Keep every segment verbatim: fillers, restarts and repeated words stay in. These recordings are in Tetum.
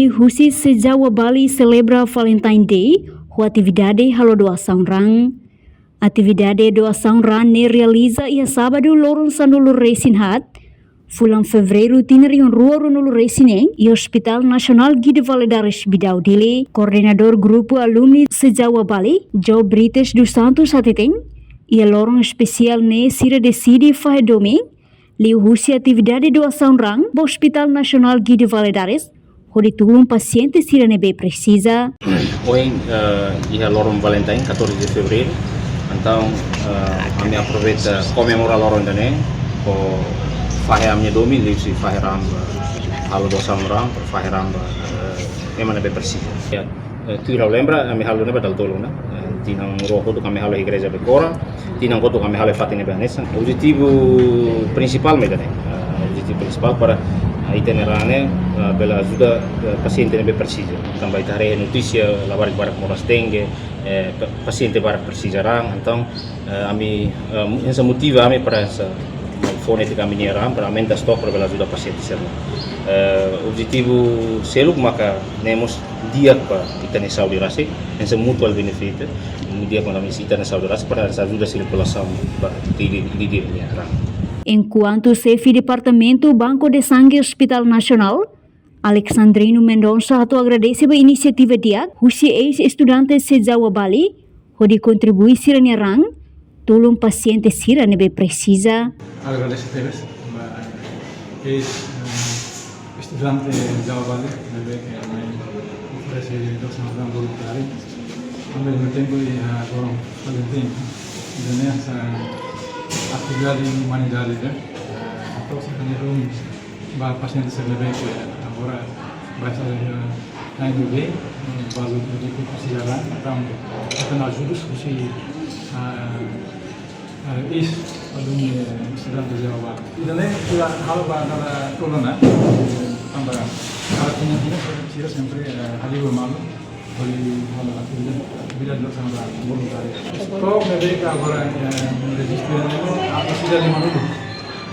Husi Sejawa Bali selebra Valentine Day ho atividade halo doasaun raan. Atividade doasaun raan ne'e realiza iha sábadu loron sanulu resin haat, fulan Fevereiru tinan rihun rua ruanulu resin neen, iha Hospital Nasionál Guido Valadares Bidau Dili. Koordenadór Grupu Alumni Sejawa Bali, João Brites dos Santos hateten, iha loron espesiál ne'e sira deside fahe domin liuhusi atividade doasaun raan ba Hospital Nasionál Guido Valadares, hodi tulun pasiente sira ne'ebé presiza. Ohin, eh, iha loron Valentine, catorze de Fevereiro. Entaun, eh, ami aproveita komemora loron ida-ne'e, ho fahe ami-nia domin, liuhusi fahe raan ba, halo doasaun raan, fahe raan ba, eh, ema ne'ebé presiza. Ya, eh, tuir ha'u lembra, ami halo ne'e ba dala tolu ona. Eh, tinan rua kotuk ami halo iha igreja Becora, tinan kotuk ami halo iha fatin ne'ebé hanesan. Objetivu prinsipál mak ida-ne'e. Eh, objetivu prinsipál para, eh, ita-nia raan ne'e, eh, bele ajuda, eh, pasiente ne'ebé presiza. Tanba ita haree notísia, labarik barak moras dengue, eh, pa-, pasiente barak presiza raan. Entaun, eh, ami, eh, hanesan motiva ami para hanesan fó netik ami-nia raan, para aumenta stok, para bele ajuda pasiente sira-ne'e. Eh, objetivu seluk maka ne'e mós di'ak ba ita-nia saúde rasik, hanesan mutual benefit, di'ak ba ami-nia, ita-nia saúde rasik, para ajuda sirkulasaun ba Dili, Dili nia raan. Enkuantu Xefe Departamentu Banco de Sangue Hospital Nasionál, Alexandrino Mendonça hato'o agradese ba inisiativa di'ak husi eis-estudante Sejawa Bali, hodi kontribui sira-nia raan, tulun pasiente sira ne'ebé presiza. Agradese tebes ba eis, eh, estudante Sejawa Bali, ne'ebé ke mai oferese doasaun raan voluntáriu. Ao mesmo tempo, iha loron Valentine, ida-ne'e hanesan atividade umanidade, eh, atu sira-nia raan ba pasiente sira ne'ebé ke agora ba sira, eh, iha ne'ebé, eh, balu ne'ebé ke presiza raan, entaun, entaun ajuda husi, ah, ah, eis-alumni, eh, estudante Sejawa Bali. Ida-ne'e sira halo ba dala tolu ona, eh, tanba halo tinan-tinan, sira sempre, eh, halo ba malu. Hodi halo atividade, atividade doasaun raan voluntáriu. Stok ne'ebé ke agora, eh, rejistu ne'e, atus ida limanulu.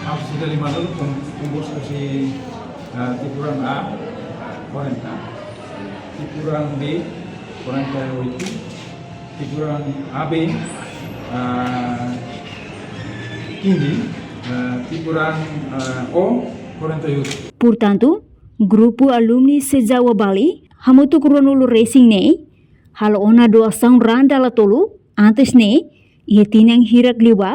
Atus ida limanulu, kom-, kompostu husi, eh, tipu raan A, quarenta. Tipu raan B, quarenta e oito. Tipu raan A B, eh, quinze. Eh, tipu raan, eh, O, quarenta e oito. Portantu, Grupu Alumni Sejawa Bali, hamutuk ruanulu resin neen, halo ona doasaun raan dala tolu, antes ne'e, iha tinan hirak liubá,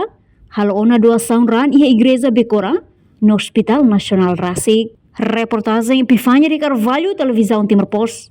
halo ona doasaun raan iha Igreja Becora, no Hospital Nasionál rasik. Reportajen Epifania de Carvalho, Televizaun Timor Post.